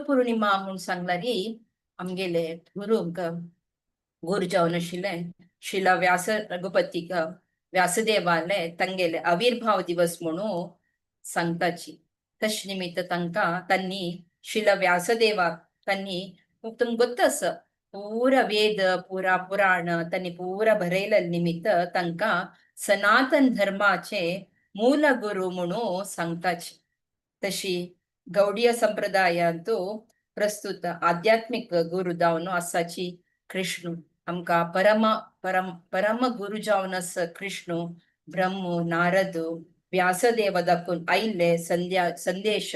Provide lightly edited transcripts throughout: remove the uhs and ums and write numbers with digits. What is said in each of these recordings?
पौर्णिमा म्हूण सांगलारी आमगेले गुरूंक गुरू जावन आशिल्ले शिला व्यास रघुपतीक व्यासदेवाले तांगेले आविर्भाव दिवस म्हणून सांगताची. तश निमित्त तांकां तांणी शिला व्यासदेवाक तांणी तुमकां गोत्त आसा पूरा वेद पुरा पुराण तांणी पुरा बरयलेले निमित्त तांकां सनातन धर्माचे मूल गुरु म्हणून सांगताची. तशी गौडीय संप्रदायांतु प्रस्तुत आध्यात्मिक गुरु जावन आसाची कृष्ण. आमकां परम परम परम गुरु जावन आसा कृष्ण. ब्रह्म नारद व्यासदेव दाखून आयिल्ले संध्या संदेश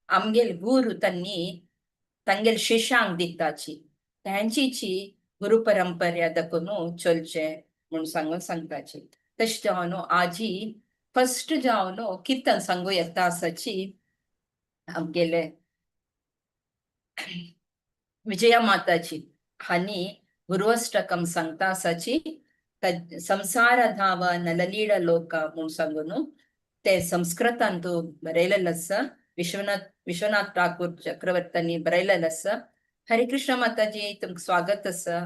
आमगेल गुरु तांणी तांगेल शिष्यांक दिताची. तांचीची गुरु परंपरा दाखोवन चलचे म्हूण सांगून सांगताची. तशें जावन आजी फर्स्ट जावन किर्तन सांगू येता आसाची आमगेले विजया माताजी हांणी गुरुअष्टकम सांगता आसाची. संसार धाव नललीड लोक म्हूण सांगून ते संस्कृतांतु बरयलेलें आसा. विश्वनाथ विश्वनाथ ठाकूर चक्रवर्त्यांनी बरयलेलें आसा. हरे कृष्ण माताजी, तुमकां स्वागत आसा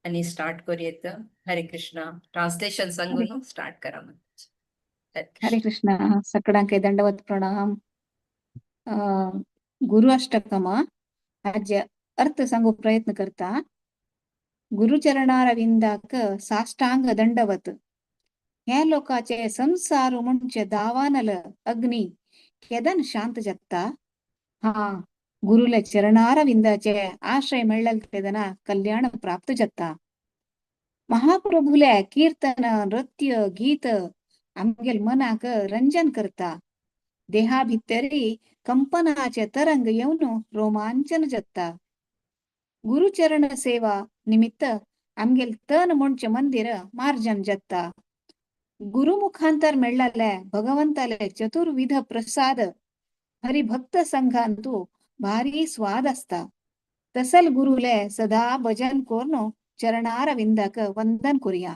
आनी स्टार्ट करूं. हरे कृष्ण. ट्रान्सलेशन सांगून स्टार्ट करा माताजी. हरे कृष्ण. सगळ्यांक दंडवत प्रणाम. गुरु अष्टकम हाजे अर्थ सांगू प्रयत्न करता. गुरुचरणारविंदाक साष्टांग दंडवत. ह्या लोकाचे संसार म्हणजे दावानल अग्नी केदन शांत जाता. हा, गुरुले चरणारविंदाचे आश्रय मेळ्ळेल तेदना कल्याण प्राप्त जाता. महाप्रभुले कीर्तन नृत्य गीत आमगेल मनाक रंजन करता. देहा भितरी कंपनाचे तरंग येवन रोमांचन जाता. गुरुचरण सेवा निमित्त आमगेल तन म्हणचे मंदिर मार्जन जाता. गुरुमुखांतर मेळ्ळले भगवंताले चतुर्विध प्रसाद हरिभक्त संघांतु भारी स्वाद असता. तसल गुरुले सदा भजन कोर्नो चरणारविंदक वंदन करूया.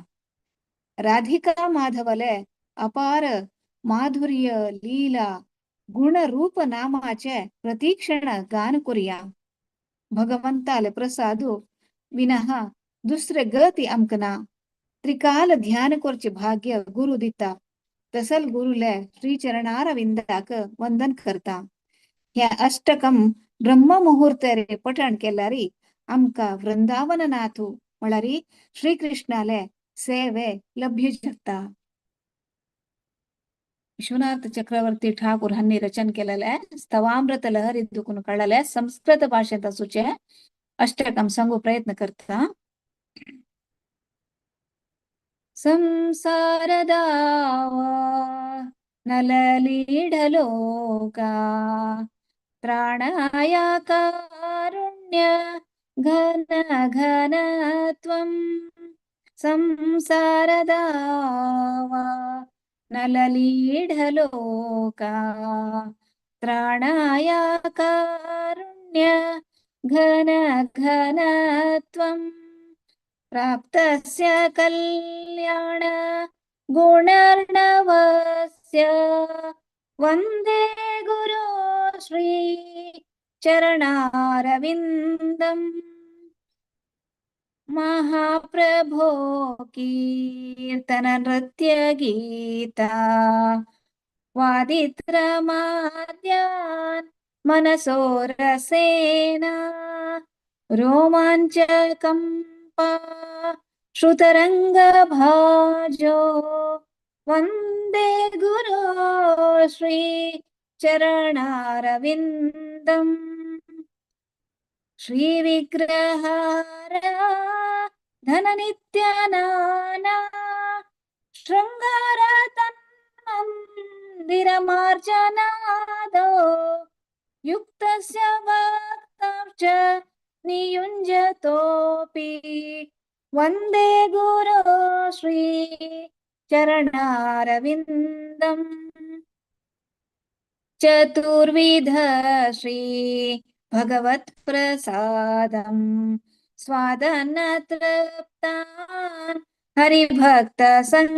राधिका माधवले अपार माधुर्य लीला गुण रूप नामाचे प्रतीक्षण गान करूया. भगवंताले प्रसादु विनः दुसरे गती आमकां ना. त्रिकाल ध्यान करचे भाग्य गुरु दिता. तसल गुरुले श्री चरणारविंदाक वंदन करता. ह्या अष्टकम ब्रह्म मुहूर्तार पठण केल्यारी आमकां वृंदावननाथू म्हळ्यार श्रीकृष्णाले सेवे लभ्य जाता. विश्वनाथ चक्रवर्ती ठाकूर हांणी रचन केलेले स्तवामृत लहरी दुखून कळ्ळले संस्कृत भाशेंत आसूचे अष्टकम सांगू प्रयत्न करता. संसार दावा नललीढलोका त्राणाय कारुण्य घन घनत्वं. संसार दावा नललीढलोका त्राणाय कारुण्य घन घनत्वं. प्राप्तस्य कल्याण गुणर्णवस्य वन्दे गुरो श्री चरणारविन्दम्. महाप्रभो कीर्तन नृत्य गीता वादित्रमाद्यान् मनसो रसेना रोमाञ्चकम्पा श्रुतरङ्गभाजो वन्दे गुरो श्री चरणारविन्दम्. श्रीविग्रहार धननित्यनाना शृङ्गारतन्मन्दिरमार्जनादो युक्तस्य भक्तां च नियुञ्जतोऽपि वन्दे गुरो श्री चरणारविन्दम्. चतुर्विध श्री भगवत्प्रसादं स्वादनतृप्तान् हरिभक्तसङ्घां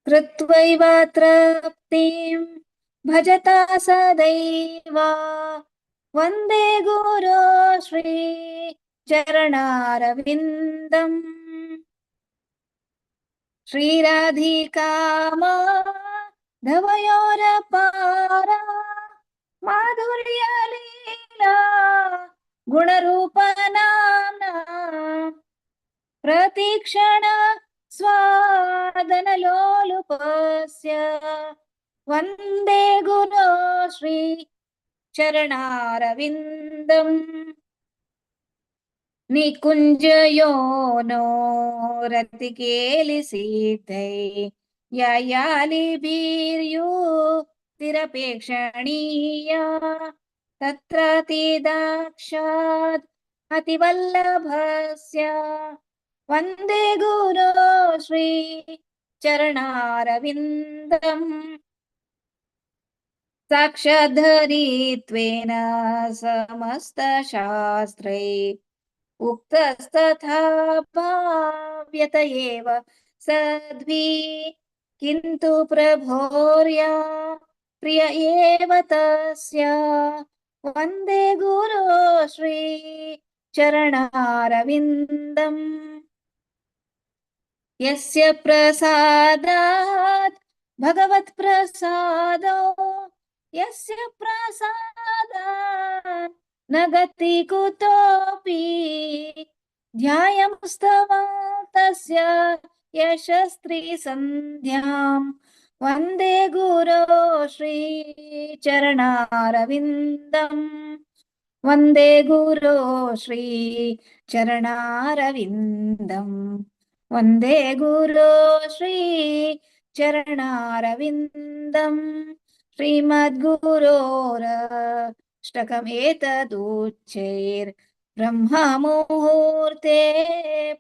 कृत्वैव तृप्तिं भजता सदैव वन्दे गुरो श्री चरणारविन्दम्। श्रीराधिका माधवयोरपारा माधुर्यलीला गुणरूपनाम्ना प्रतीक्षण स्वादनलोलुपस्य वन्दे गुरो श्री चरणारविन्दम्। निकुञ्जयोनो रतिकेलिसिद्धै यायालिभिर्युक्तिरपेक्षणीया तत्रातिदाक्षात् अतिवल्लभस्य वन्दे गुरो श्री चरणारविन्दम्। साक्षाद्धरित्वेन समस्तशास्त्रै उक्तस्तथा भाव्यत एव सद्भि किन्तु प्रभोर्या प्रिय एव तस्य वन्दे गुरो श्री चरणारविन्दम्। यस्य प्रसादात् भगवत्प्रसादो यस्य प्रसादात् न गति कुतोऽपि ध्यायंस्तव तस्य यशस्त्रिसन्ध्यां वन्दे गुरो श्री चरणारविन्दम्। वन्दे गुरो श्री चरणारविन्दम्। वन्दे गुरो श्री चरणारविन्दम्। श्रीमद्गुरोरष्टकमेतदुच्चैर् ब्रह्ममुहूर्ते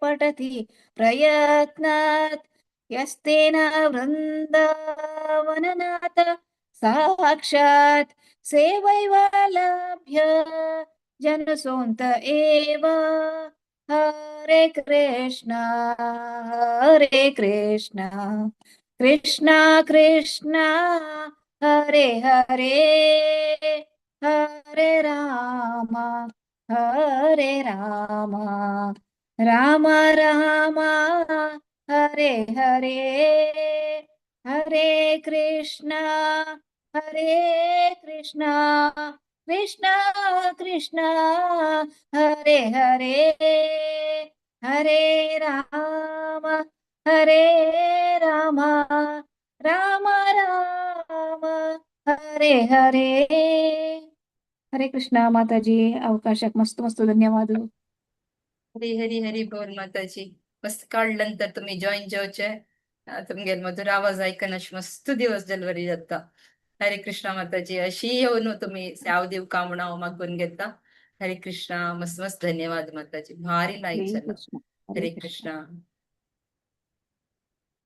पठति प्रयत्नात् यस्तेन वृन्दावननाथ साक्षात् सेवैव लभ्य जनसोऽन्त एव। हरे कृष्ण हरे कृष्ण कृष्ण कृष्ण हरे हरे हरे राम हरे राम राम राम हरे हरे। हरे कृष्ण हरे कृष्ण कृष्ण कृष्ण हरे हरे हरे राम हरे राम राम राम हरे हरे। हरे कृष्ण माताजी, अवकाशक मस्त मस्त धन्यवाद. हरी हरी हरी बोल माताजी. मस्त काडलं तर तुम्ही जॉईन जावचे, तुमगेल मधुर आवाज ऐकून अशी मस्त दिवस जलवरी जाता. हरे कृष्ण माताजी, अशी येवन तुम्ही साव दिव का म्हणून हांव मागून घेता. हरे कृष्ण, मस्त मस्त धन्यवाद माताजी, भारी लायक हरे जाला. कृष्ण. हरे कृष्ण.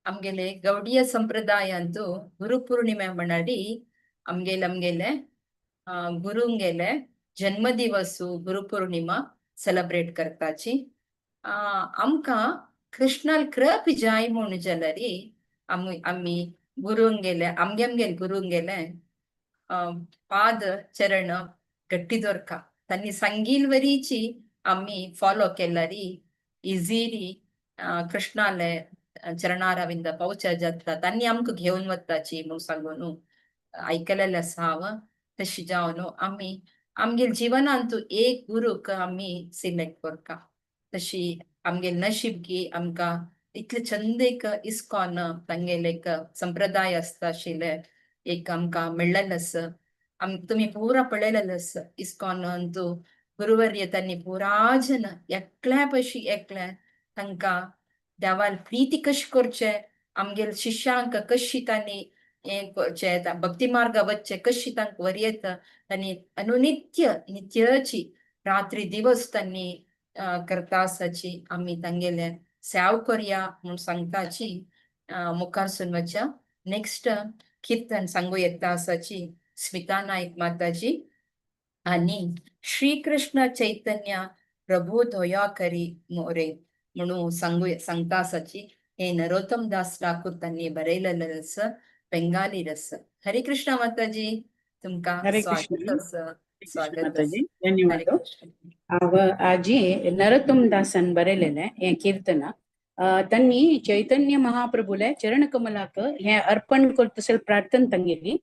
आमगेले गौडीय संप्रदायांतु गुरुपೂರ್ಣಿಮೆ म्हणरी आमगेले आमगेले गुरुंगेले जन्मदिवसु गुरुपौर्णिमा सेलिब्रेट करताची. आमकां कृष्णाल कृप जाय म्हूण जाल्यारी आमी आमी गुरुंगेले आमगे आमगेले गुरुंगेले पाद चरण गट्टी दवरका. तांणी सांगिल वरीची आमी फॉलो केल्यारी इझिली कृष्णाले चरणारविंद पावच्या जाता, तांणी आमकां घेवन वताची म्हूण सांगून आयकलेलें आसा हांव. तशी जावन आमी आमगेले जिवनांतु एक गुरूक आमी सिलेक्ट करता. तशी आमगेले नशीब की आमकां इतले चंद एक इस्कॉन तांगेले एक संप्रदाय आसता आशिल्ले एक आमकां मेळ्ळेलें आसा. आम तुमी पुरा पळयलेलें आसा, इस्कॉनांतु गुरुवर्य तांणी पुरा जन एकल्या पशी एकल्या तांकां देवाल प्रिती कशी करचे, आमगेले शिष्यांक कशी तांणी हें करचें, भक्ती मार्गा वचचें कशी तांकां वरयता, तांणी अनुनित्य नित्याची रात्री दिवस तांणी करता आसाची. आमी तांगेले सेव करया म्हूण सांगताची. मुखार सून वच्या नेक्स्ट कीर्तन सांगू येता आसाची स्मिता नायक माताजी आनी श्रीकृष्ण चैतन्य प्रभु दया करी मोरे म्हणून सांगू सांगता आसाची. हे नरोत्तम दास ठाकूर तांणी बरयलेलें आसा, बेंगाली रस. हरे कृष्ण माताजी, तुमकां हरे स्वागत कृष्ण. आसा. स्वागत. माताजी, हरे धन्यवाद. कृष्ण. हांव आजी नरोत्तम दासान बरयलेलें हें कीर्तन. तांणी चैतन्य महाप्रभुले चरण कमलाक हें अर्पण करतसल प्रार्थना तांगेली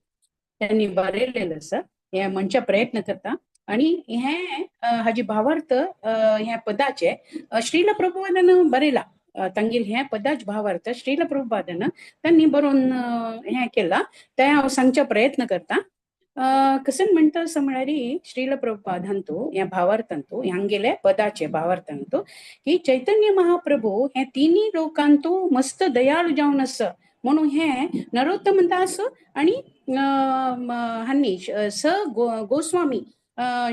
त्यांनी बरयलेलें आसा. हें म्हणच्या प्रयत्न करता आणि हें हाजी भावार्थ ह्या पदाचे श्रील प्रभुपादान बरयला. तांगेल हें पदाच भावार्थ श्रील प्रभुपादान त्यांनी बरोवन हें केलां तें हांव सांगच्या प्रयत्न करता. कशें म्हणटा असो म्हळ्यार श्रील प्रभुपादांतू ह्या भावार्थांतू हांगेले पदाचे भावार्थांतू की चैतन्य महाप्रभू हे तिन्ही लोकांतू मस्त दयाळू जावन आसा म्हणून हे नरोत्तम दास आणि हांणी स गोस्वामी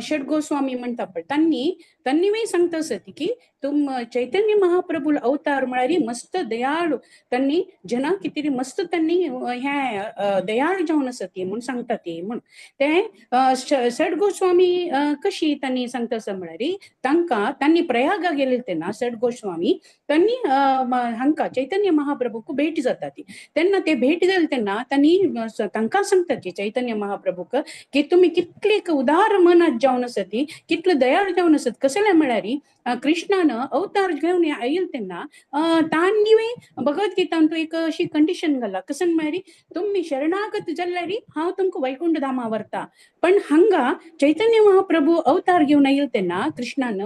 षड गोस्वामी म्हणटा पळय तांणी तांणी सांगता आसत की तुम चैतन्य महाप्रभू अवतार म्हळ्यार मस्त दयाळू तांणी जना कितें मस्त तांणी हें दयाळू जावन आसा ती म्हूण सांगता ती म्हूण. ते षड गोस्वामी कशी तांणी सांगता आसा म्हळ्यार तांकां तांणी प्रयागा गेले तेन्ना षड गोस्वामी तांणी हांकां चैतन्य महाप्रभूक भेट जाता ती तेन्ना ते भेट जाले तेन्ना तांणी तांकां सांगता ती चैतन्य महाप्रभूक की तुमी कितले उदार मनात जावन आसा ती कितले दयाळू जावन आसत. कसले म्हळ्यार कृष्णान अवतार घेवन आयल तेन्ना तांणी भगवद्गीतांतू एक अशी कंडिशन घाला कशें म्हळ्यार तुमी शरणागत जाल्यार हांव तुमकां वैकुंठ धामा व्हरता. पण हांगा चैतन्य महाप्रभू अवतार घेवन आयल तेन्ना कृष्णान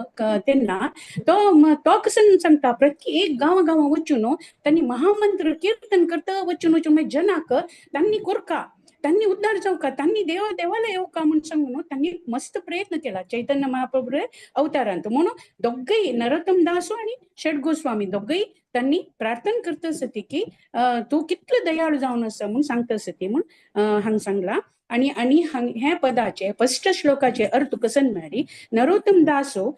तेन्ना तो तो कशें सांगता प्रत्येक एक गांवा गांवा वचून तांणी महामंत्र कीर्तन करता वचून वचून मागीर जनाक तांणी कोरका तांणी उद्धार जावका तांणी देवा देवाला येवका म्हूण सांगून तांणी मस्त प्रयत्न केला चैतन्य महाप्रभू अवतारांत. म्हणून दोगय नरोत्तम दासो आणि षड गोस्वामी दोगय तांणी प्रार्थना करता आसती की तूं कितलो दयाळू जावन आसा म्हूण सांगता आसती म्हूण हांगा सांगला. आणि आणि ह्या पदाचे फस्ट श्लोकाचे अर्थ कसन म्हळ्यार नरोत्तम दासो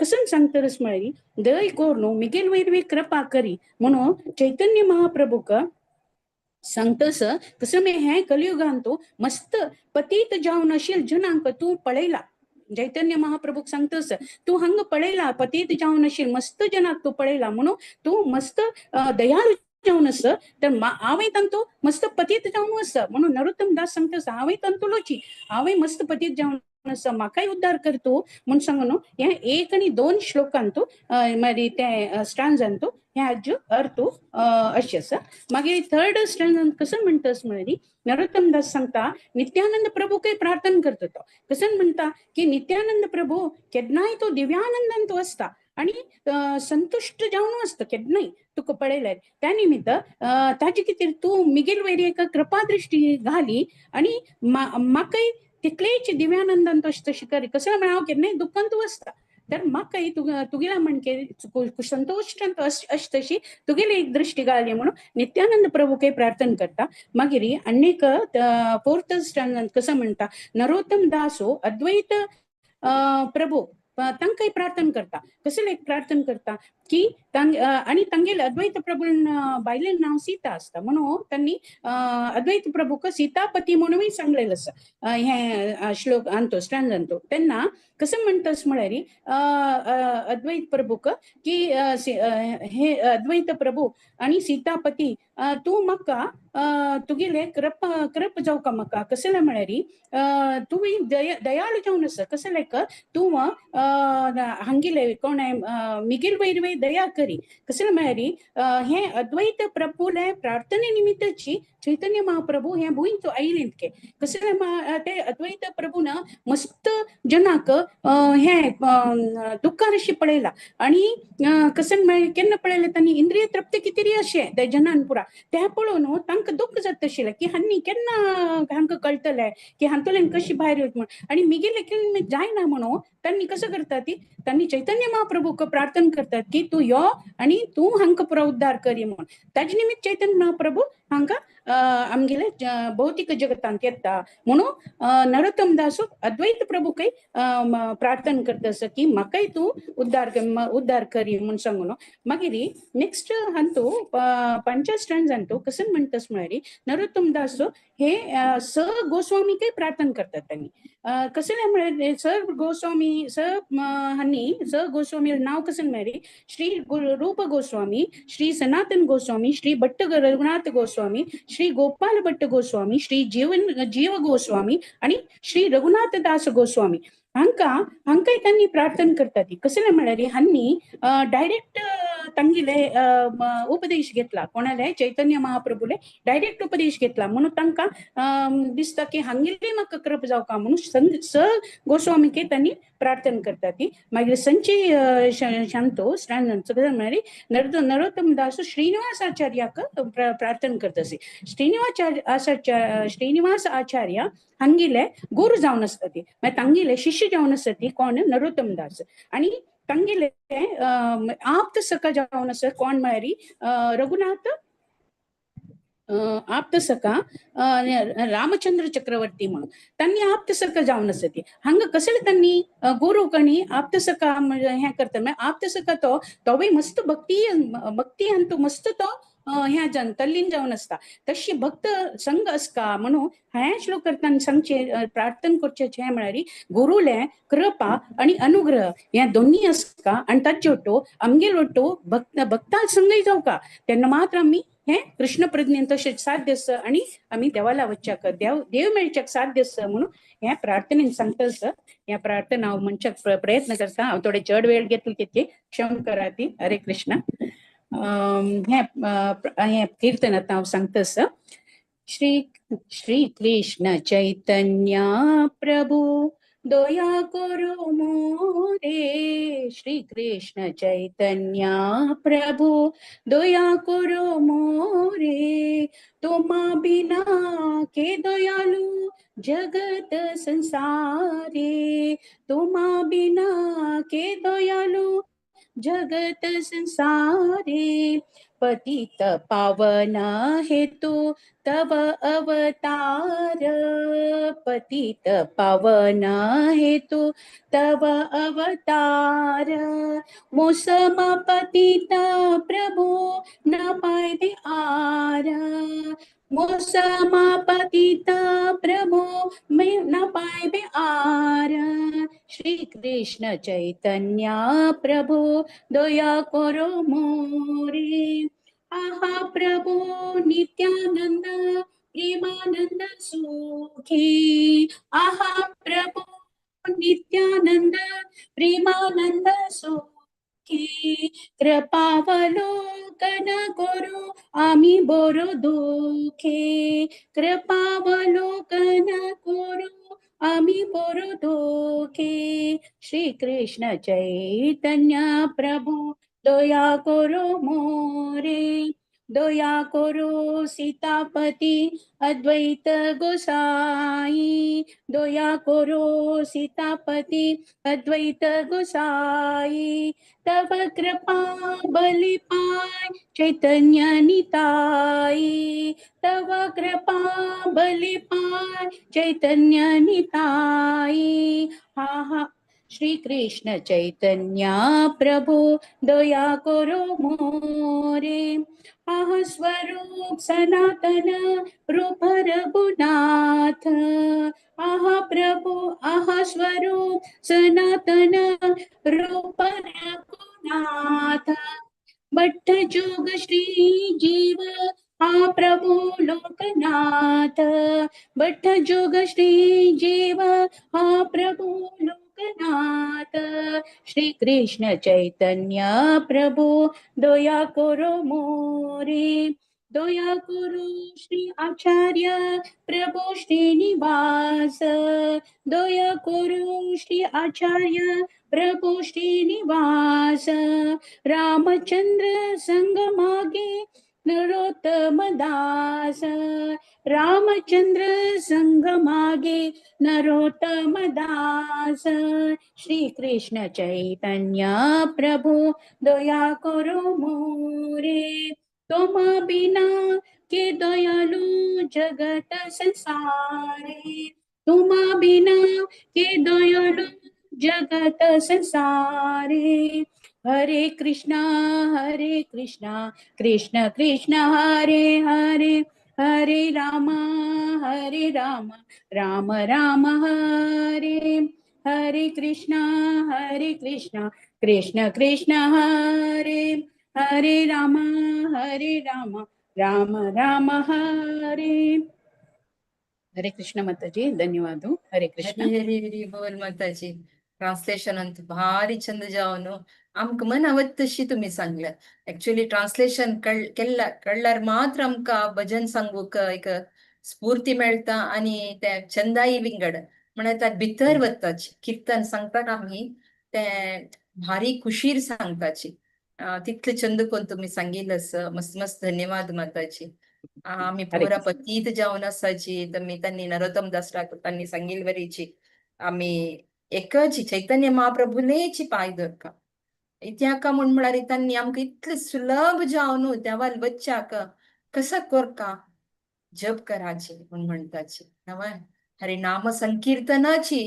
कसन सांगतरस म्हळ्यार दय कोर मिगेल वैरवी कृपा करी म्हणून चैतन्य महाप्रभूक सांगतस कसं मी हे कलियुगांत मस्त पतीत जावन अशील जनांक तूं पळयला. चैतन्य महाप्रभूक सांगतस तूं हांगा पळयला पतीत जावन अशील मस्त जनाक तूं पळयला म्हणून तूं मस्त दयाळू जावन आस तर हांवें तांतू मस्त पतीत जावन आसा म्हणून नरोत्तम दास सांगतस हांवें तांतुलोची हांवें मस्त पतीत जावन आसा म्हाकाय उद्धार करतो म्हूण सांगू न्हू. हे एक आनी दोन श्लोकांतू मागीर ते स्टांजांतू हे हाजो अर्थ अशें आसा. मागीर थर्ड स्टँजान कसं म्हणटास म्हळ्यार नरोत्तम दास सांगता नित्यानंद प्रभूकय प्रार्थना करता तो कसं म्हणटा की नित्यानंद प्रभू केन्नाय तो दिव्यानंदान तो आसता आणि संतुश्ट जावन आसता केन्नाय तुका पळयल्यार. त्या निमित्त ताजे खातीर तूं मिगेल वयर एक कृपा दृश्टी घाली आणि म्हाकाय तितलेच दिव्यानंदान तो तशें कर कसं म्हळ्यार हांव केन्नाय दुख्खान तूं आसता तर म्हाकाय तुगेल्या म्हणके संतोश्ट अश तशी तुगेली एक दृश्टी घाली म्हणून नित्यानंद प्रभूकय प्रार्थना करता. मागीर आनीक फोर्थ स्टँजान कसं म्हणटा नरोत्तम दासो अद्वैत प्रभू तांकांय प्रार्थना करता. कसलें एक प्रार्थना करता की आनी तांगेले अद्वैत प्रभून बायलेन नांव सीता आसता म्हणून तांणी अद्वैत प्रभूक सीतापती म्हणूनय सांगलेलें आसा हें श्लोक अंतो स्टँजांतो. तेन्ना कसं म्हणटास म्हळ्यार अद्वैत प्रभूक की हे अद्वैत प्रभू आनी सीतापती तूं म्हाका तुगेले कृप कृप जावका म्हाका कसलें म्हळ्यार तुवें दयाळू जावन आसा कसलें तूं हांगेले कोण मिगेल वैरवे दया करी कसलें म्हळ्यार हें अद्वैत प्रभूले प्रार्थने निमित्ताची चैतन्य महाप्रभू हें भूंय आयलें इतकें कसलें ते अद्वैत प्रभून मस्त जनाक हें दुख्खार अशें पळयला आनी कशें म्हळ्यार केन्ना पळयलें तांणी इंद्रिय तृप्ती कितें अशें त्या जनान पुरा तें पळोवन तांकां दुख्ख जाता आशिल्लें की हांणी केन्ना हांकां कळटलें की हातूंतल्यान कशी भायर येवचें म्हूण आनी मिगेले केन्ना जायना म्हणून तांणी कसं करतात ती तांणी चैतन्य महाप्रभूक प्रार्थना करतात की तूं यो आनी तूं हांकां पुरो उद्धार करी म्हूण. ताजे निमित्त चैतन्य महाप्रभू हांकां आमगेले भौतीक जगतांत येता म्हणून नरोत्तम दासू अद्वैत प्रभूकय प्रार्थना करता आसा की म्हाकाय तूं उद्धार उद्धार करी म्हूण सांगून. मागीर नेक्स्ट हांतू पंच स्टँजांतू कसं म्हणटास म्हळ्यार नरोत्तम दास हे स गोस्वामीकय प्रार्थना करतात तांणी. कसलें म्हळ्यार स गोस्वामी स हांणी स गोस्वामी नांव कसं म्हळ्यार श्री रूप गोस्वामी, श्री सनातन गोस्वामी, श्री भट्ट रघुनाथ गोस्वामी गोस्वामी, श्री गोपाल भट्ट गोस्वामी, श्री जीव गोस्वामी आणि श्री रघुनाथ दास गोस्वामी हांकां हांकांय तांणी प्रार्थना करता ती. कसलें म्हळ्यार हांणी डायरेक्ट तांगेले उपदेश घेतला, कोणाले चैतन्य महाप्रभुले डायरेक्ट उपदेश घेतला म्हणून तांकां दिसता की हांगेले म्हाका कृप जावका म्हणून स गोस्वामीके तांणी प्रार्थना करता ती. मागीर संची शांतो म्हळ्यार नरोत्तम दास श्रीनिवास आचार्याक प्रार्थना करता. श्रीनिवास आचार्य हांगेले गुरु जावन आसता ती, मागीर तांगेले शिष्य जावन आसता ती कोण नरोत्तम दास. आनी तांगेले आप्त सखा जावन आसा कोण म्हळ्यार रघुनाथ आप्त सखा रामचंद्र चक्रवर्ती म्हणून तांणी आप्त सखा जावन आसा ती. हांगा कसले तांणी गुरु कणी आप्त सखा हें करता म्हळ्यार आप्त सखा तो तोवूय मस्त भक्ती भक्ती आनी तो मस्त तो ह्या जन तल्लीन जावन आसता. तशी भक्त संघ आसका म्हणून हें श्लोक करतना सांगचें प्रार्थना करचें हें म्हळ्यार गुरुले कृपा आनी अनुग्रह हे दोन्ही आसका आनी ताचे वट्टो आमगेल वट्टो भक्त भक्ता संगय जावका तेन्ना मात्र आमी हें कृष्ण प्रज्ञेन तशें साध्य आसा आनी आमी देवाला वच्चाक देव देव मेळच्याक साध्य आसा म्हणून हें प्रार्थनेन सांगता आसा. ह्या प्रार्थना हांव म्हणच्याक प्रयत्न करता. हांव थोडे चड वेळ घेतले तितके क्षम करा ती. हरे कृष्ण. हें हें कीर्तन आतां हांव सांगता आसा. श्री श्री कृष्ण चैतन्य प्रभु दया करो मोरे, श्री कृष्ण चैतन्य प्रभु दया करो मोरे, तुमा बिना के दयालु जगत संसारे, तुमा बिना के दयालु जगत संसारे, पतित पावन हेतु तव अवतार, पतित पावन हेतु तव अवतार, मोसम पतित प्रभु न पाय दे are, मोसम पतित प्रभु मैं न पाय बे are, Shri Krishna Chaitanya प्रभु दया करो मोरे, आहा प्रभु नित्यानंद प्रेमानंद सुखी, आहा प्रभु नित्यानंद प्रेमानंद सुखी, कृपावलोकन करो आमी बरो दुखे, कृपावलोकन करो आमी बरो दुखे, श्री कृष्ण चैतन्य प्रभु दया करो मोरे, दया करो सीतापति अद्वैत गोसाई, दया करो सीतापति अद्वैत गोसाई, तव कृपा बलि पाय चैतन्य निताई, तव कृपा बलि पाय चैतन्य निताई, हा हा श्री कृष्ण चैतन्य प्रभु दया करो मोरे, आह स्वरूप सनातन रूप रघुनाथ, आह प्रभु आह स्वरूप सनातन रूप रघुनाथ, भट्ट जोग श्री जीव हा प्रभु लोकनाथ, भट्ट जोग श्री जीव हा प्रभु लोकनाथ, श्री कृष्ण चैतन्य प्रभु दया करो मोरे, दया करो श्री आचार्य प्रभु श्रीनिवास, दया करो श्री आचार्य प्रभु श्रीनिवास, रामचंद्र संग मागे नरोत्तम दास, रामचंद्र संग मागे नरोत्तम दास, श्री कृष्ण चैतन्य प्रभु दया करो मोरे, तुम बिना के दयालु जगत संसारे, तुम बिना के दयालु जगत संसारे, हरे कृष्णा कृष्ण कृष्ण हरे हरे, हरे रामा राम राम हरे, हरे कृष्णा कृष्ण कृष्ण हरे, हरे रामा राम राम हरे। हरे कृष्ण माताजी, धन्यवाद। हरे कृष्ण। हरी हरी हरी बोल माताजी। ट्रान्सलेशन अंत भारी चंद जावन आमकां मन आवत तशी तुमी सांगलें। एक्चुअली ट्रान्सलेशन केल्ला कळ्ळ्यार मात्र आमकां भजन सांगूक एक स्फूर्ती मेळटा आनी ते चंदाय विंगड म्हळ्यार त्या भितर वताची कीर्तन सांगतात आमी ते भारी खुशीर सांगताची। तितले चंद कोण तुमी सांगिल्लें। मस्त मस्त धन्यवाद माताजी। आमी हरे पुरा कृष्ण। पतीत जावन आसाची। तुमी तांणी नरोत्तम दास ठाकूर तांणी सांगिल्ले वरीची आमी एकची चैतन्य महाप्रभुलेची पाय दवरता। इत्याका म्हूण म्हळ्यार तांणी आमकां इतले सुलभ जावन देवाल वच्चाक कसो करका जप कराची म्हूण म्हणटाची। नवय हरे नाम संकीर्तनाची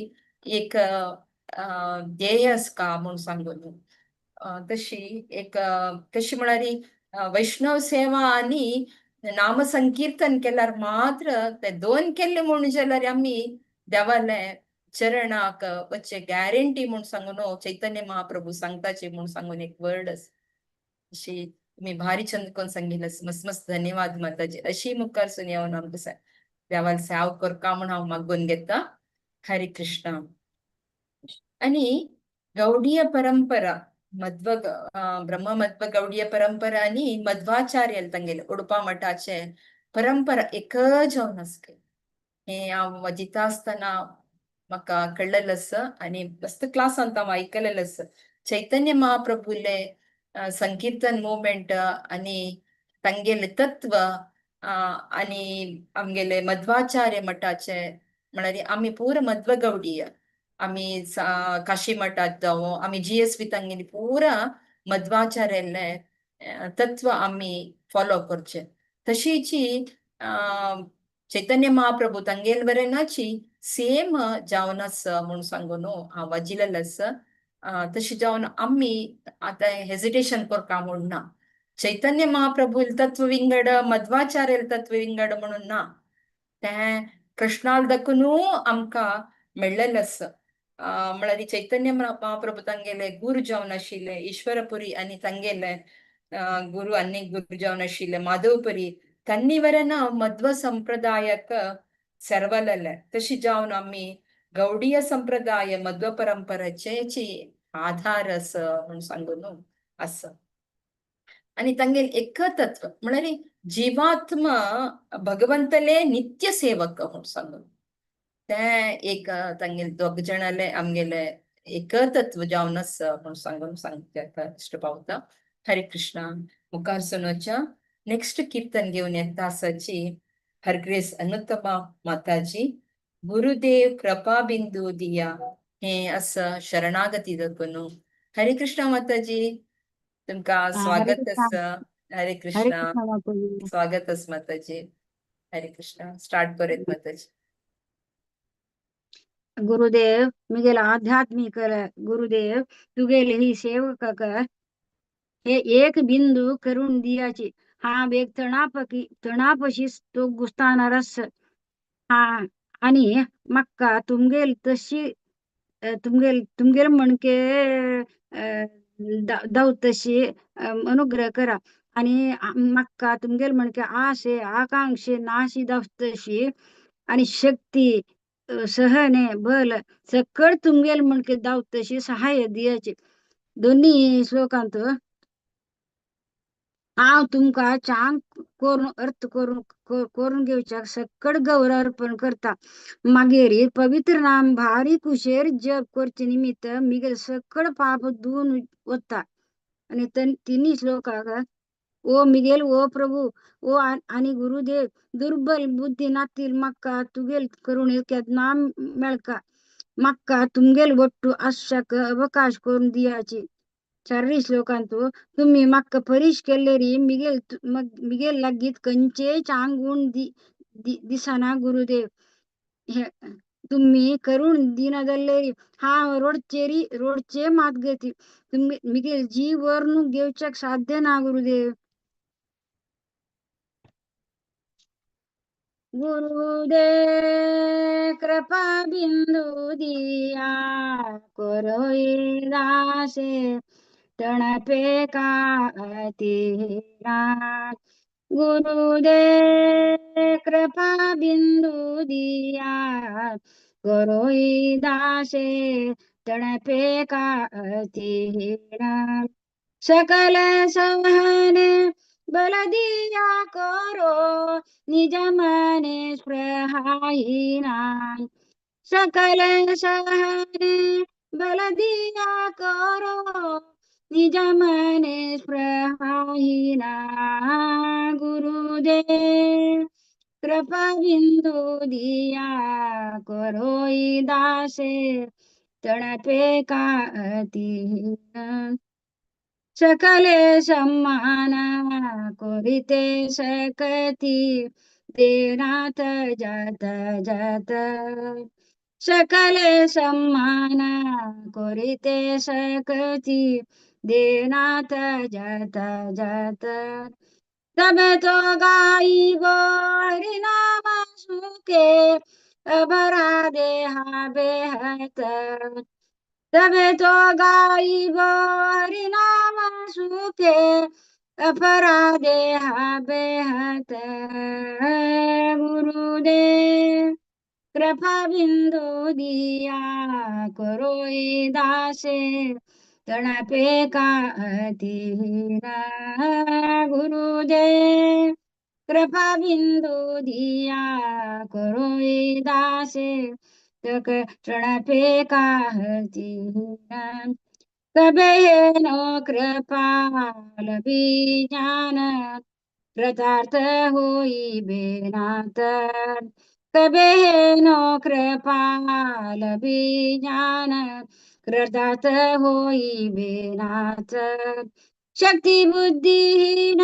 एक ध्येय आसका म्हूण सांगून तशी एक कशी म्हळ्यार वैष्णव सेवा आनी नामसंकीर्तन केल्यार मात्र ते दोन केल्ले म्हूण जाल्यार आमी देवाले चरणाक वच्चे गॅरंटी म्हूण सांगून चैतन्य महाप्रभू सांगताचे म्हूण सांगून एक वर्ड आसा। अशी तुम्ही भारी चंद कोण सांगिल्लें। मस्त मस्त धन्यवाद माताजी। अशी मुखार सून येवन आमकां देवाल सेव करका म्हूण हांव मागून घेता। हरे कृष्ण। आनी गौडीय परंपरा मध्व ब्रह्म मध्व गौडीय परंपरा आनी मध्वाचार्य तांगेले उडपा मठाचे परंपरा एकच जावन आसले हें हांव वाजिता आसतना म्हाका कळ्ळेलें आसा आनी मस्त क्लासांत हांव आयकलेलें आसा। चैतन्य महाप्रभुले संकीर्तन मुवमेंट आनी तांगेले तत्व आनी आमगेले मध्वाचार्य मठाचे म्हळ्यार आमी पूरा मध्व गौडीय आमी काशी मठात जावं आमी जीएसबी तांगेली पुरा मध्वाचार्याले तत्व आमी फॉलो करचे। तशीची चैतन्य महाप्रभू तांगेले वरेनाची सेम जावन आसा म्हूण सांगून हांव वाजिल्लें आसा। तशें जावन आमी आतां हेजिटेशन करका म्हूण ना। चैतन्य महाप्रभू तत्व विंगड मध्वाचार्य तत्व विंगड म्हणून ना। तें कृष्णाल दखून आमकां मेळ्ळेलें आसा। म्हळ्यार चैतन्य महाप्रभू तांगेले गुरू जावन आशिल्ले ईश्वरपुरी आनी तांगेले गुरू आनी गुरू जावन आशिल्ले माधवपुरी तांणी वरेन मध्व संप्रदायाक सेरवलेले। तशी जावन आमी गौडीय संप्रदाय मध्व परंपरेचे आधार आसा म्हूण सांगून आसा। आनी तांगेले एक तत्व म्हळ्यार जीवात्मा भगवंतले नित्य सेवक म्हूण सांगून तें एक तांगेले दोग जाणाले आमगेले एक तत्व जावन आसा म्हूण सांगून सांगता इश्ट पावता। हरे कृष्णा। मुखार सुनोच्या नेक्स्ट कीर्तन घेवन येता आसाची हरग्रेस अनुत्तमा माताजी। गुरुदेव कृपा बिंदू दिया हे आसा शरणागती दखून। हरे कृष्णा माताजी, तुमकां हरे स्वागत कृष्णा। आसा। हरे हरे कृष्णा। कृष्णा माताजी। स्वागत आसा माताजी। हरे कृष्णा। स्टार्ट करूयात माताजी। गुरुदेव मिगेल आध्यात्मिक गुरुदेव तुगेल ही सेवक हे एक बिंदू करून दियाची हा बेग तणापकी तणापशी तो गुस्ताना रस हा आणि मक्का तुमगेल तशी तुमगेल तुमगेल म्हणके तशी अनुग्रह करा आणि मक्का तुमगेल म्हणके आशे आकांक्षे नाशी दावतशी आणि शक्ती सहने बल सकळ तुमगेल म्हणके दावतशी सहाय्य दियाची। दोन्ही श्लोकांत हांव तुमकां चांग करून अर्थ करून करून घेवच्याक सकळ गौरव अर्पण करता। मागीर पवित्र नाम भारी कुशेर जप करचे निमित्त मिगेल सकळ पाप धुवन वता। आणि तिन्ही श्लोकाक ओ मिगेल ओ प्रभू ओ आणि गुरुदेव दुर्बल बुद्धी नातील माका तुगेल करून नाम मेळका माका तुमगेल वट्टू आशाक अवकाश करून दियाची। चारही श्लोकांत तुम्ही माका परीश केल्लेरी मिगेल मिगेल लागीत कंचे चांगून दिसना गुरुदेव। हे तुम्ही करून दिना जाल्लेरी हा रोडचेरी रोडचे मात गती तुम्ही मिगेल जीव वरून घेवच्याक साध्य ना गुरुदेव। गुरुदेव कृपा बिंदू दिया करोई दासे तणपे का अतिरा। गुरुदेव कृपा बिंदु दिया करोई दासे तणपे का अतिहीन। सकल सहन बल दिया करो निज मने स्पृहाहीना। सकल सहन बल दिया करो निज मने स्पृहाहीना। गुरुदेव कृपा बिंदु दिया करोई दासे तणपे का अतिहीन। सकले सम्मान करिते सकती देनाथ जात जात। सकले सम्मान करिते सकती देनाथ जात जात। तब तो गाइबो हरि नाम सुखे अबरा देहा बेहत। तब तो गाइबो हरि नाम सुखे अपरा देहा बेहत। गुरुदेव कृपा बिंदु दिया करोई दासे तणपे का अतिहीन। गुरुदेव कृपा बिंदु दिया करोई दासे तक तणपे का अतिहीन। कबे नो कृपाल ज्ञान कृतार्थ होई बेनाथ। कबे नो कृपाल ज्ञान कृतार्थ होई बेनाथ। शक्ती बुद्धिहीन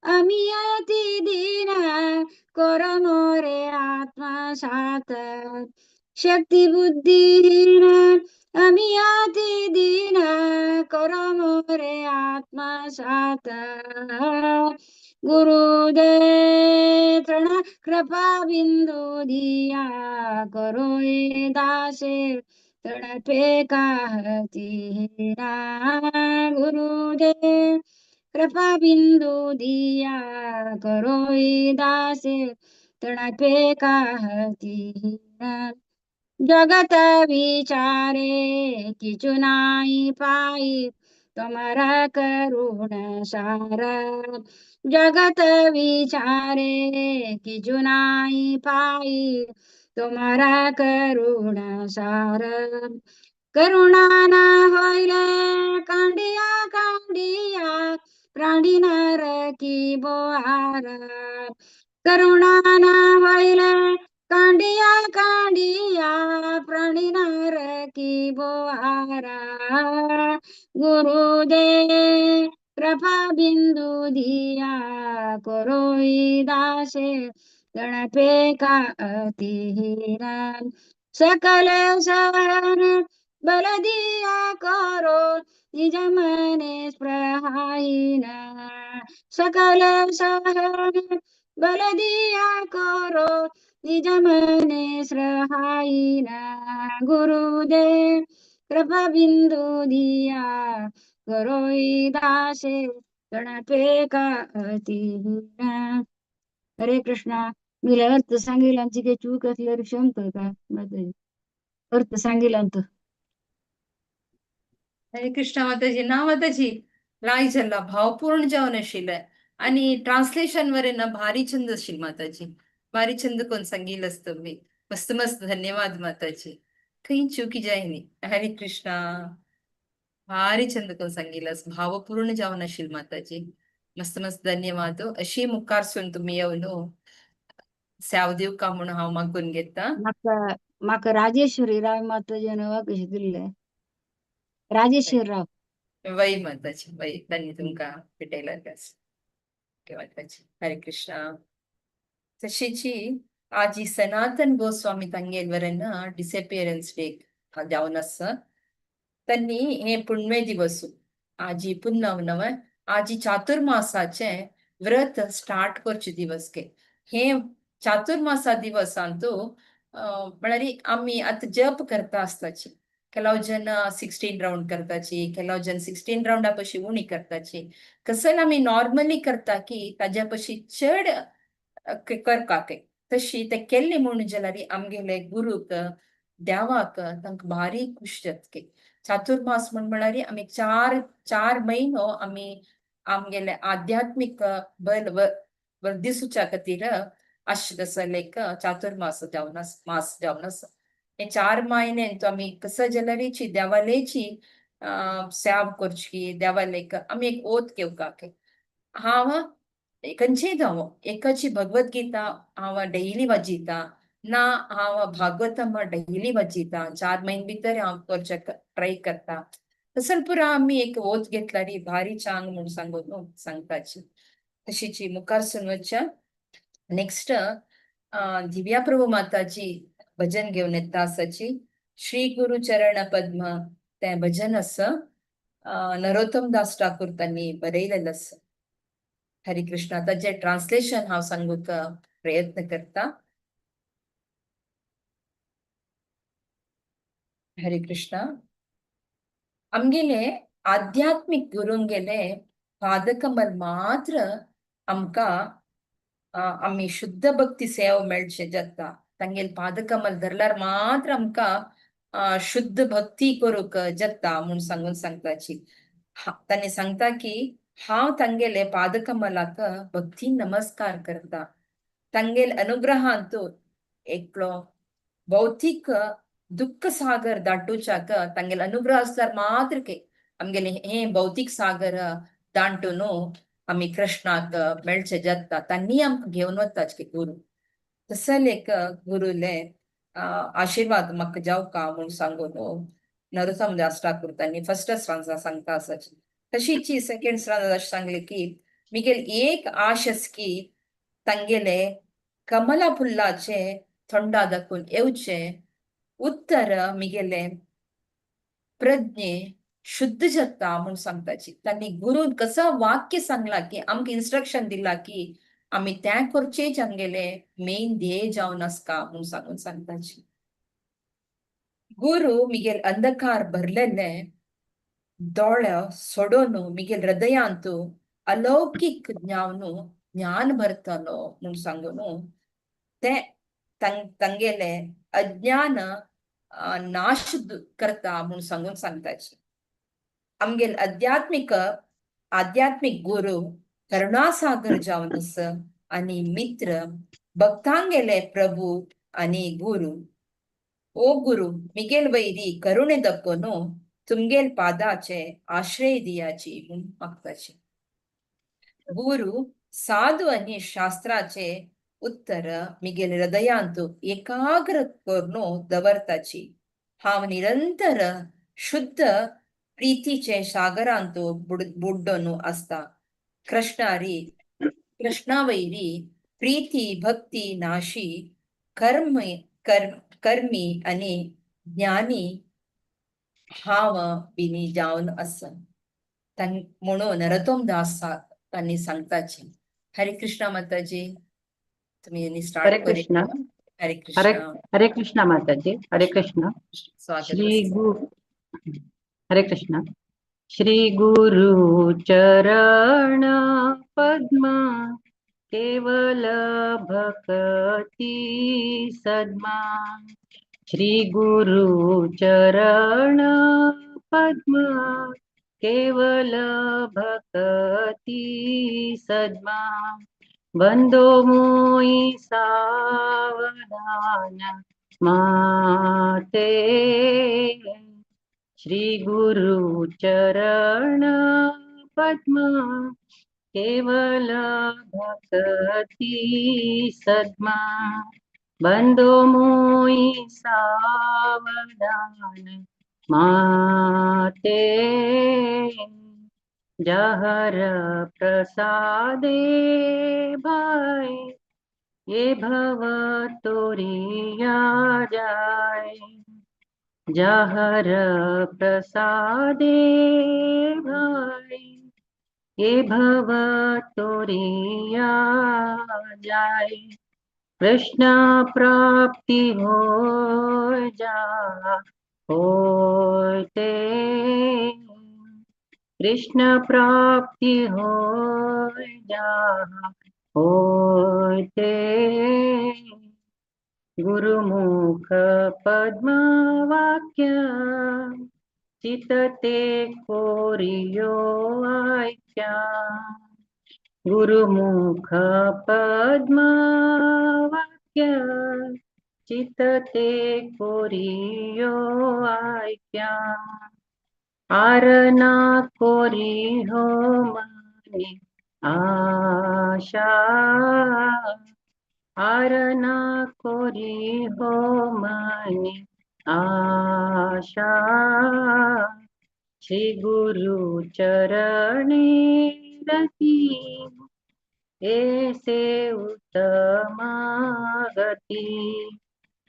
अमी अति दीन कर मोरे आत्मसात। शक्ती बुद्धिहीन अमी अति दीन कर मोरे आत्मसात। गुरुदेव तृण कृपा बिंदु दिया करोई दासे तणपे का अतिहीना। गुरुदेव कृपा बिंदु दिया करोई दासे तणपे का अतिहीना। जगत विचारे किछु नाही पाई तुम्हारा करुण सार। जगत विचारे किछु नाही पाई तुम्हारा करुण सार। करुणा ना होइले कांडिया कांडिया प्राणी नरकी बोहार। करुणा ना होइले कांडिया कांडिया प्राणी नरकी बोहारा। गुरुदेव कृपा बिंदु दिया करोई दासे गणपे का अतिहीन। सकल सहन बल दिया करो निज मने स्पृहाहीन। सकल सहन बल दिया करो निज मने स्पृहाहीन। गुरुदेव कृपा बिंदु दिया करोई दासे गणपे का अतिहीन। हरे कृष्णा. मिला अर्थ सांगेल आमची काही चूक असल्यावर क्षमा का माताजी. अर्थ सांगेल अंत. हरे कृष्ण माताजी. ना माताजी, लाय जाला भावपूर्ण जावन आशिल्लें आनी ट्रान्सलेशन वरे ना भारी छंद आशिल्लें माताजी. भारी छंद कोण सांगिल्लच तुम्ही. मस्त मस्त धन्यवाद माताजी. खंय चुकी जायनी. हरे कृष्णा. भारी छंद कोण सांगिल्लस भावपूर्ण जावन आशिल्लें माताजी. मस्त मस्त धन्यवाद. अशी मुखार सून तुमी येवन सेव दिवका म्हणून हांव मागून घेता. म्हाका म्हाका राजेश्वरी राव माताजी नांव कशें दिल्लें राजेश्वर राव. वय माताजी वय, तांणी तुमकां भेटयला. ओके माताजी, हरे कृष्णा. तशीची आजी सनातन गोस्वामी तांगेलवरन डिसअपियरन्स डे जावन आसा. त्यांनी हे पुण्य दिवस आजी पुन्नव नव आजी चातुर्मासाचे व्रत स्टार्ट करचे दिवस के. हे चातुर्मासा दिवसांतू म्हळ्यार आमी आतां जप करता आसताची. ಕೆಲವು ಜನ 16 राउंड करताची, ಕೆಲವು जन 16 राउंडा पशी उणी करताची. कसल आमी नॉर्मली करता की ताज्या पशी चड करपाक तशी ते केल्ले म्हूण जाल्यार आमगेले गुरूक देवाक तांकां भारी खुश जाता. चातुर्मास म्हण म्हळ्यार आमी चार चार म्हयनो आमी आमगेले आध्यात्मीक बल वर्धिसुच्या खातीर आशिल्लें एक चातुर्मास जावन आसा, मास जावन आसा. हे 4 महिने आमी कसो जाल्यारीची देवालेची सेवा करची, देवालेक आमी एक ओत घेवपाक. हांव खंयचेय जावं एकाची भगवत गीता हांव डेली वाचिता ना, हांव भागवतम डेली वाचिता. 4 म्हयने भितर हांव करचें ट्राय करता. तसो पुरा आमी एक ओत घेतल्यार भारी चांग म्हूण सांगून न्हू सांगपाची. तशीची मुखार सून वचच्या नेक्स्ट दिव्या प्रभू माताजी भजन घेवन येता आसाची. श्री गुरु चरण पद्म तें भजन आसा, नरोत्तम दास ठाकूर तांणी बरयलेलें आसा. हरे कृष्णा. ताजें ट्रान्सलेशन हांव सांगूंक प्रयत्न करता. हरे कृष्णा. आमगेले आध्यात्मीक गुरूंगेले पादकमल मात्र आमकां आमी शुद्ध भक्ती सेवा मेळचे जाता. तांगेले पादकमल धरल्यार मात्र आमकां शुद्ध भक्ती करूंक जाता म्हूण सांगून सांगताची. तांणी सांगता की हांव तांगेले पादकमलाक भक्ती नमस्कार करता. तांगेले अनुग्रहांत एकलो भौतीक दुःख सागर दाटुच्याक तांगेले अनुग्रह आसल्यार मात्र के आमगेले हे भौतीक सागर दांटून आमी कृष्णाक मेळचे जाता. तांणी आमकां घेवन वता गुरू. तसले एक गुरुले आशीर्वाद म्हाका जावका म्हूण सांगून नरोत्तम दास ठाकूर तांणी फर्स्ट स्ट्रांजा सांगता आसाची. तशीची सेकंड स्ट्रांजा अशें सांगलें की मिगेल एक आश आसा की तांगेले कमला फुल्लाचे थोंडा दाखून येवचें उत्तर मिगेले प्रज्ञे शुद्ध जाता म्हूण सांगताची. तांणी गुरून कसो वाक्य सांगला की आमकां इन्स्ट्रक्शन दिला की आमी तें करचेच आमगेले मेन ध्येय जावन आसता म्हूण सांगून सांगताची. गुरु मिगेल अंधकार भरलेले दोळे सोडून मिगेल हृदयांत अलौकीक ज्ञान ज्ञान भरतलो म्हूण सांगून ते तांगेले अज्ञान नाश करता म्हूण सांगून सांगताची. आमगेल आध्यात्मीक आध्यात्मीक गुरु करुणासागर जावन आसा आनी मित्र भक्तांगेले प्रभू आनी गुरु. ओ गुरु मिगेल वैरी करुणे दक्कोनो तुमगेल पादाचे आश्रय दियाची म्हूण मागताची. गुरु साधू आनी शास्त्राचे उत्तर मिगेल हृदयांत एकाग्र करून दवरताची. हांव निरंतर शुद्ध प्रीतीचे सागरांत बुड्डोन आसता. कृष्णारी कृष्णावैरी प्रीती भक्ती नाशी कर्म कर्मी आनी ज्ञानी हांव बिनी जावन आसा म्हणून नरोत्तम दास तांणी सांगताची. हरे कृष्णा माताजी, तुम्ही स्टार्ट. हरे कृष्णा. हरे कृष्णा. हरे कृष्णा माताजी. हरे कृष्णा. श्री गुरु. हरे कृष्णा. श्री गुरु चरण पद्मा केवल भक्ति सद्मा. श्री गुरु चरण पद्मा केवल भक्ति सद्मा. बंदो मोई सावधान माते. श्री गुरु चरण पद्मा केवल भक्ति सद्मा. बंदो मोई सावधान माते. जहर प्रसादे भाई ये भव तोरिया जाए. जहर प्रसादे भाई ये भव तोरिया जाए. कृष्ण प्राप्ति हो जा होते, कृष्ण प्राप्ति हो जहाँ होते। गुरुमुख पद्म वाक्य चितते कोरियो आयक्या। गुरुमुख पद्म वाक्य चितते कोरियो आयक्या। आरना कोरी हो मने आशा, आरना कोरी हो मने आशा। श्री गुरु चरणे रती ऐसे उत्तमा गति।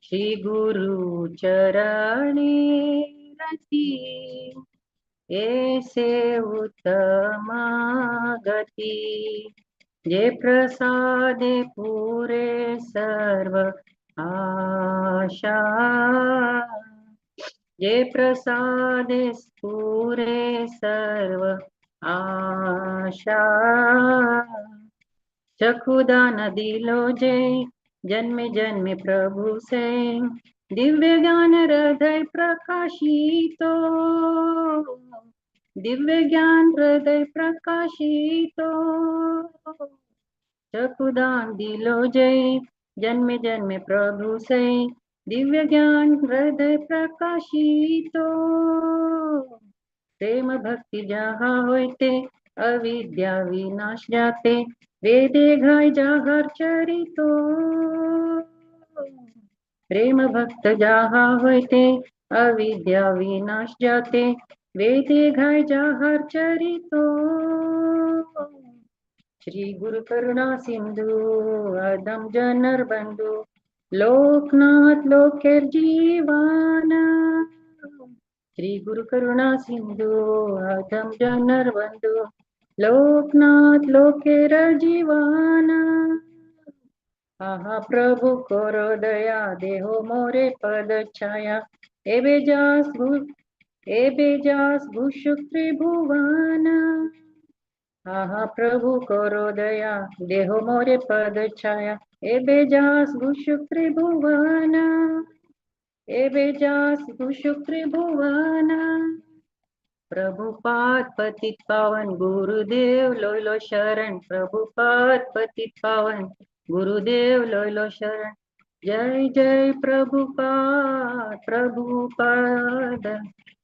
श्री गुरु चरणे रती ऐसे उत्तमा गति। जे प्रसादे पूरे सर्व आशा, जे प्रसादे पूरे सर्व आशा। चखुदान दिलो जे जन्मे जन्मे प्रभु से, दिव्य ज्ञान हृदय प्रकाशितो, दिव्य ज्ञान हृदय प्रकाशितो। चखुदान दिलो जय जन्मे जन्मे प्रभु से, दिव्य ज्ञान हृदय प्रकाशितो। प्रेम भक्ति जहाँ होते अविद्या विनाश जाते, वेदे घाय जाहर चरितो। प्रेम भक्त जहाँ होते अविद्या विनाश जाते, वेदे घाय जाहर चरितो। श्री गुरु करुणा सिंधु अदम जनर बंधु, लोकनाथ लोकेर जीवाना। श्री गुरु करुणा सिंधु अदम जनर बंधु, लोकनाथ लोकेर जीवाना। आहा प्रभु करो दया देहो मोरे पद छाया, एबे जास भूषुक त्रिभुवना। आहा प्रभु करो दया देहो मोरे पद छाया, एबे जास भूषुक त्रिभुवना, एबे जास भूषुक त्रिभुवना। प्रभुपाद पतित पावन गुरुदेव लोयलो शरण, प्रभुपाद पतित पावन गुरुदेव लोयलो शरण। जय जय प्रभुपाद प्रभुपाद,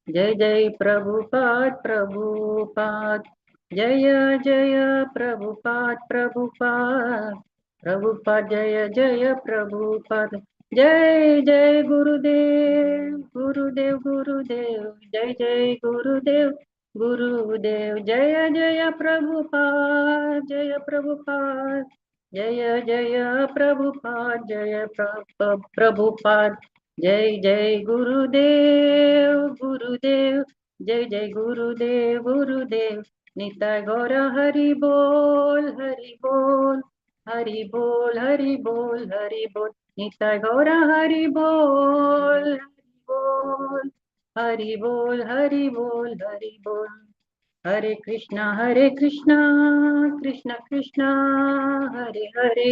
जय जय प्रभुपाद प्रभुपाद, जय जय प्रभुपाद प्रभुपाद, प्रभुपाद जय जय प्रभुपाद। जय जय गुरुदेव गुरुदेव गुरुदेव, जय जय गुरुदेव गुरुदेव, जय जय प्रभुपाद जय प्रभुपाद, जय जय प्रभुपाद जय प्रभुपाद, जय जय गुरुदेव गुरुदेव, जय जय गुरुदेव गुरुदेव। निताय गौर हरि बोल हरि बोल हरि बोल हरि बोल हरि बोल, निताय गौर हरि बोल हरि बोल हरि बोल हरि बोल हरि बोल। हरे कृष्णा कृष्णा कृष्णा हरे हरे,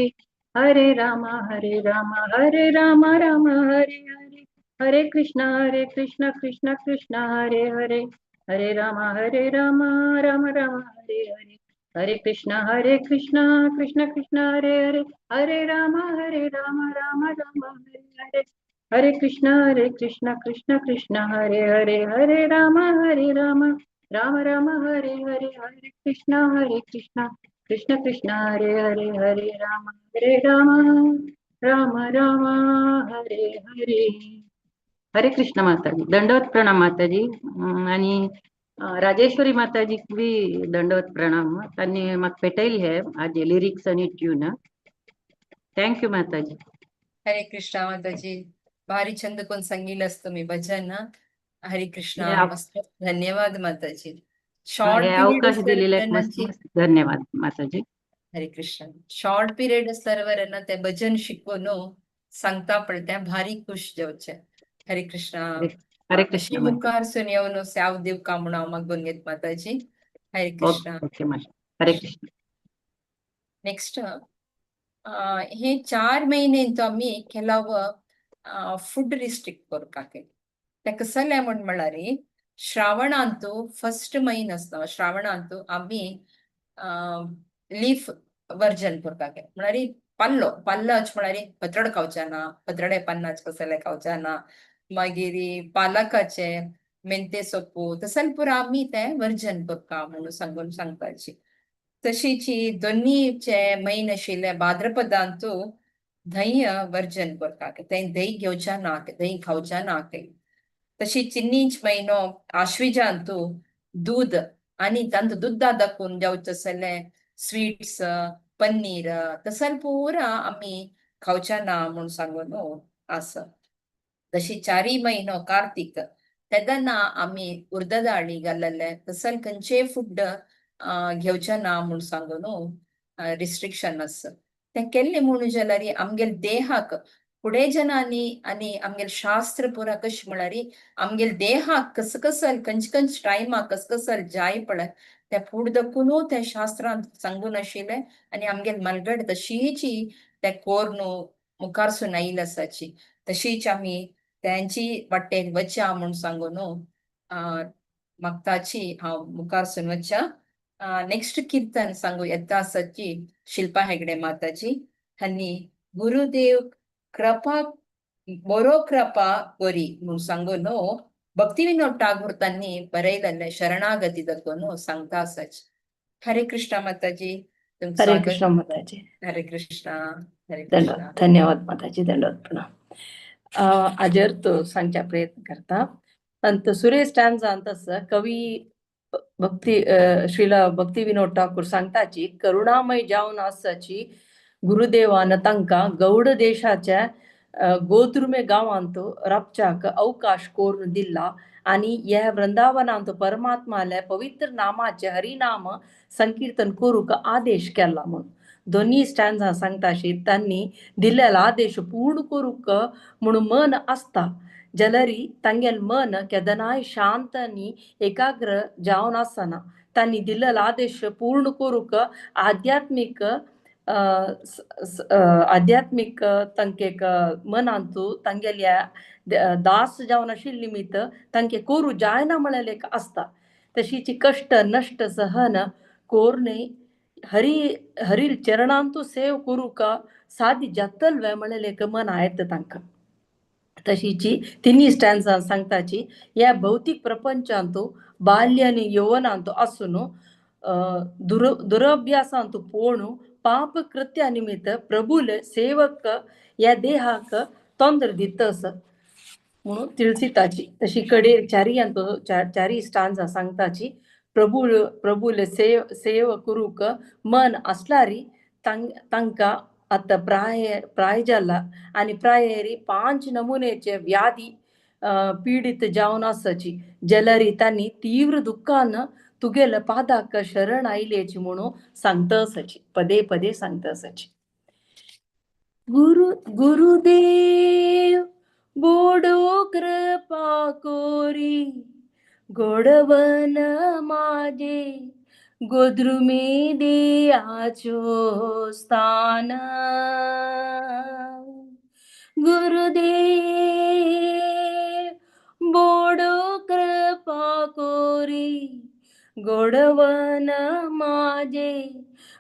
हरे रामा हरे रामा राम हरे हरे, हरे कृष्णा कृष्णा कृष्णा हरे हरे, हरे रामा राम राम हरे हरे, हरे कृष्णा कृष्णा कृष्णा हरे हरे, हरे राम राम राम हरे हरे, हरे कृष्णा कृष्णा कृष्णा हरे हरे, हरे राम राम राम हरे हरे, हरे कृष्णा कृष्ण कृष्ण हरे हरे, हरे राम राम राम हरे हरे। हरे कृष्ण माताजी, दंडवत प्रणाम माताजी। आणि राजेश्वरी माताजी बी दंडवत प्रणाम। तांणी म्हाका पेटयली हे आज लिरिक्स आणि ट्यून। Thank you माताजी। हरे कृष्णा माताजी, भारी छंद कोण सांगितलंस तुम्ही भजन। हरे कृष्णा, मस्त, धन्यवाद माताजी। शॉर्ट हे अवकाश दिलेले मस्त मस्त धन्यवाद माताजी। हरे कृष्ण। शॉर्ट पिरियड असल्यावर ना ते भजन शिकवून सांगता पडते, भारी खुश जावचे। हरे कृष्णा। हरे अशी कृष्ण माता. मुखार येवन सेव दिवका म्हणून हांव मागून घेत माताजी. हरे कृष्ण. ओके माता, हरे कृष्ण. नेक्स्ट, हे 4 महिने आमी ಕೆಲವು फूड रिस्ट्रिक्ट करपाक. ते कसले म्हण म्हळ्यार श्रावणांतु फर्स्ट म्हयनो आसता, श्रावणांतु आमी लीफ वर्जन करपाक, म्हळ्यार पल्लो पल्लो म्हळ्यार पत्रड खावचे ना, पत्रडे पन्नाच कसले खावचे ना, मागीर पालकाचे मेंते सोप्पू तसले पुरा आमी ते वर्जन करता म्हणून सांगून सांगपाची. तशीची दोन्हीचे म्हयने आशिल्ले भाद्रपदांतु दही वर्जन करता, तें दही घेवच्या ना, दही खावच्या ना. तशी चिन्नीच म्हयनो आश्विजांतु दूध आनी तांतू दुद्दा दाखोवन जेवचें आसलें स्वीट्स पनीर तसले पुरा आमी खावच्या ना म्हूण सांगून आसा. तशी चारी म्हयनो कार्तीक तेन्ना आमी उर्द दाळी घालले तसले खंयचेय फूड घेवचें ना म्हूण सांगून रिस्ट्रिक्शन आसा. तें केल्लें म्हणून जाल्यार आमगेले देहाक फुडें जनांनी आनी आमगेले शास्त्र पुरा कशें म्हळ्यार आमगेले देहाक कस कसल खंयचे खंयचे टायमाक कस कसल जाय पळय तें फूड दाखोवनू तें शास्त्रांत सांगून आशिल्लें आनी आमगेले मलगड तशीच तें कोर्न मुखारसून आयिल्ली आसाची, तशीच आमी तेंची वाटेन वच्या म्हूण सांगून मागताची हांव मुखारसून वच्या. नेक्स्ट कीर्तन सांगू येता आसाची शिल्पा हेगडे माताजी हांणी गुरुदेव कृपा बरो कृपा कोरी म्हूण सांगून भक्ती विनोद टागोर तांणी बरयलेलें शरणागती दाखोवन सांगता आसाची. हरे कृष्णा माताजी. हरे कृष्ण माताजी. हरे कृष्णा. हरे कृष्णा. धन्यवाद माताजी, दंडवत प्रणाम. आजर तो सांगच्या प्रयत्न करता. अंत सुरेश स्टॅन्झांत आसा कवी भक्ती श्रीला भक्ती विनोद ठाकूर सांगताची करुणामय जावन आसाची गुरुदेवान तांकां गौड देशाच्या गोद्रुमे गांवांत राबच्याक अवकाश करून दिला आनी ह्या वृंदावनांत परमात्माले पवित्र नामाचे हरिनाम संकीर्तन करूंक आदेश केला म्हणून दोन्ही स्टॅन्झा सांगताशी तांणी दिलेलो आदेश पूर्ण करूंक म्हणून मन आसता जाल्यार तांगेलें मन केदनाय शांत आनी एकाग्र जावन आसना. तांणी दिलेलो आदेश पूर्ण करूंक आध्यात्मीक आध्यात्मीक तांके मनांतू तांगेल्या दास जावन आशिल्ले निमित्त तांके करूं जायना म्हळ्ळें एक आसता. तशीच कश्ट नश्ट सहन कोरने हरी हरील चरणांतू सेव करूंक सादी जातलवे म्हळ्ळें एक मन येता तांकां. तशीची तिन्ही स्टॅन्झा सांगताची ह्या भौतीक प्रपंचांतू बाल्य आनी यौवनांतू आसून दुरभ्यासांतू पोणू पाप कृत्या निमित्त प्रभुले सेवक ह्या देहाक तोंदर दितस म्हणून तिळसिताची. तशी कडे चारी अंतो चारी स्टांजा सांगताची प्रभु प्रभुले सेव सेव करूंक मन आसल्यारी तांकां आतां प्राय प्राय जाला आनी प्रायरी 5 नमुनेचे व्याधी पीडित जावन आसाची जाल्यार तांणी तीव्र दुख्खान तुगेल्या पादाक शरण आयल्याची म्हणून सांगता आसाची, पदे पदे सांगता आसाची. गुरु गुरुदेव बोडो कृपा कोरी गोडवन माझे गोद्रुमे दियाचो स्थान. गुरुदेव बोडो कृपा कोरी गोडवन माझे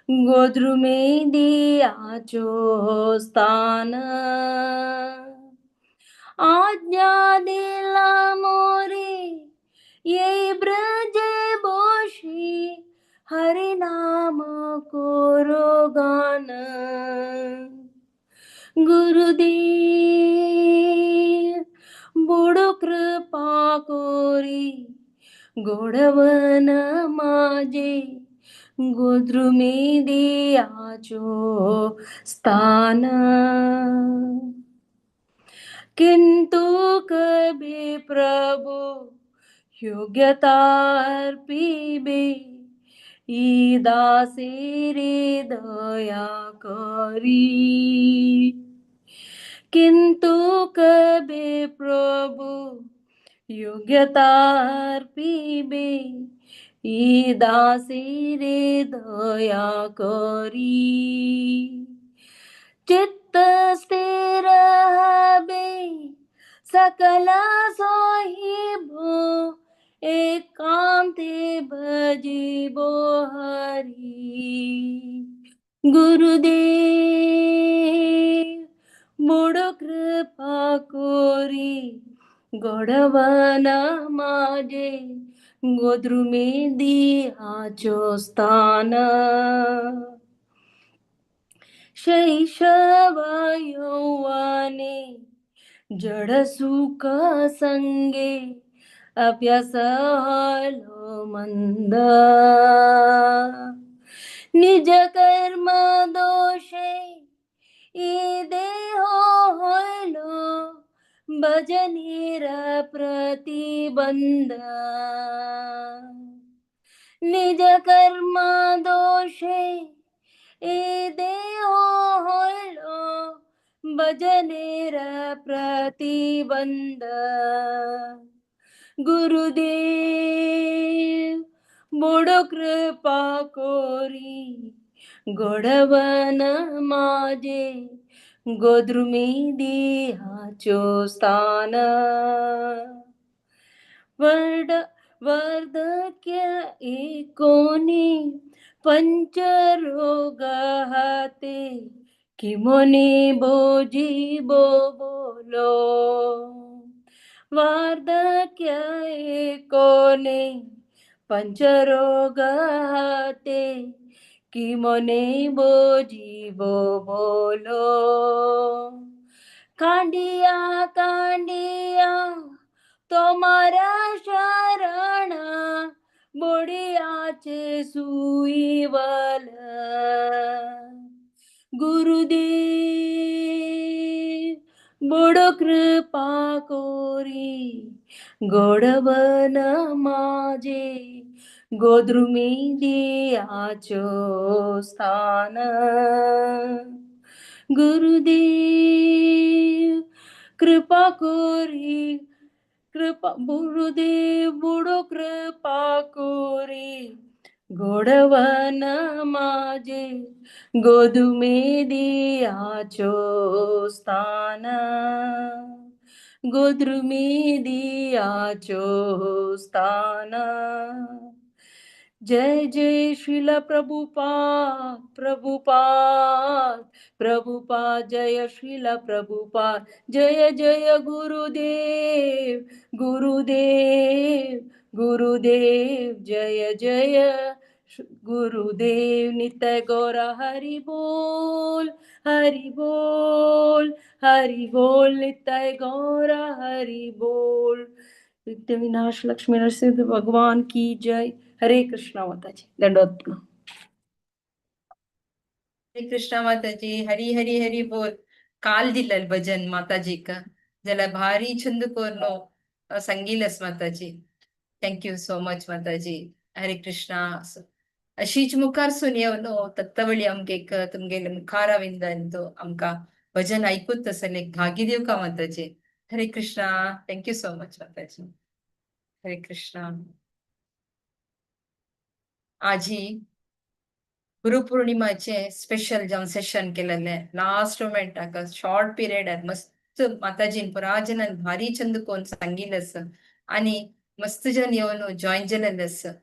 गोद्रुमे दियाचो स्थान. आज्ञा दिला मोरे ये ब्रज बोशी हरि नाम कोरो गान. गुरुदेव बोडो कृपा कोरी गोडवन माझे गोद्रुमे दियाचो स्थान. किंतु कभी प्रभु योग्यता अर्पिबे ई दासेरे दया करी. किंतु कबे प्रभु योग्यता अर्पिबे ई दासेरे दया करी। चित्त स्थिर हबे सकल सहिबो एकांते भजिबो हरी। गुरुदेव बड़ कृपा करी गोडवन माझे गोद्रुमे दियाचो स्थान। शैशव यौवने जड सुख संगे अभ्यास हलो मंद। निज कर्म दोषे ई देहो होइलो भजनेर प्रतिबंध। निज कर्म दोषे ए देहो होइलो भजनेर प्रतिबंध। गुरुदेव बड़ कृपा कोरी गोडवन माझे गोद्रुमे देहाचो स्थान। वर्ड वार्धक्य एकोनी पंचरोग हाते किमोने बोजिबो बोलो। वार्धक्य एकोने पंचरोग हाते किमोने बोजिबो बोलो। कांडिया कांडिया तुम्हारा शरण बोडियाचे सुईवल। गुरुदेव बड़ कृपा कोरी गोडवन माझे गोद्रुमी दियाचो स्थान। गुरुदेव कृपा कोरी कृपा गुरुदेव बड़ो कृपा कोरी गोडवन माझे गोदुमे दियाचो स्थान। गोद्रुमे दियाचो स्थान। जय जय श्रील प्रभुपाद प्रभुपाद प्रभुपाद जय श्रील प्रभुपाद जय जय गुरुदेव गुरुदेव गुरुदेव जय जय गुरुदेव। नित्य गौर हरि बोल हरि बोल हरि बोल नित्य गौर हरि बोल। विघ्न विनाश लक्ष्मी नरसिंह भगवान की जय। हरे कृष्णा माताजी दंडवत प्रणाम। हरे कृष्णा माताजी हरी हरी हरी बोल। काल दिलल भजन माताजी का जला भारी छंद कोरनो संगीलस माताजी। Thank you so much माताजी। हरे कृष्णा। अशीच मुखार सून येवन तत्वळी आमके तुमगेले मुखारविंद आमकां भजन ऐकूत आसले एक भागी दिवका माताजी। Hare Krishna. Thank you so much माताजी। हरे कृष्णा। आजी गुरुपौर्णिमाचे स्पेशल जावन सेशन केलेले लास्ट मोमेंटाक शॉर्ट पिरियड मस्त माताजीन पुरा जनान भारी चंद कोन सांगिल्लें आसा आणि मस्त जन येवन जॉईन जालेले आसा।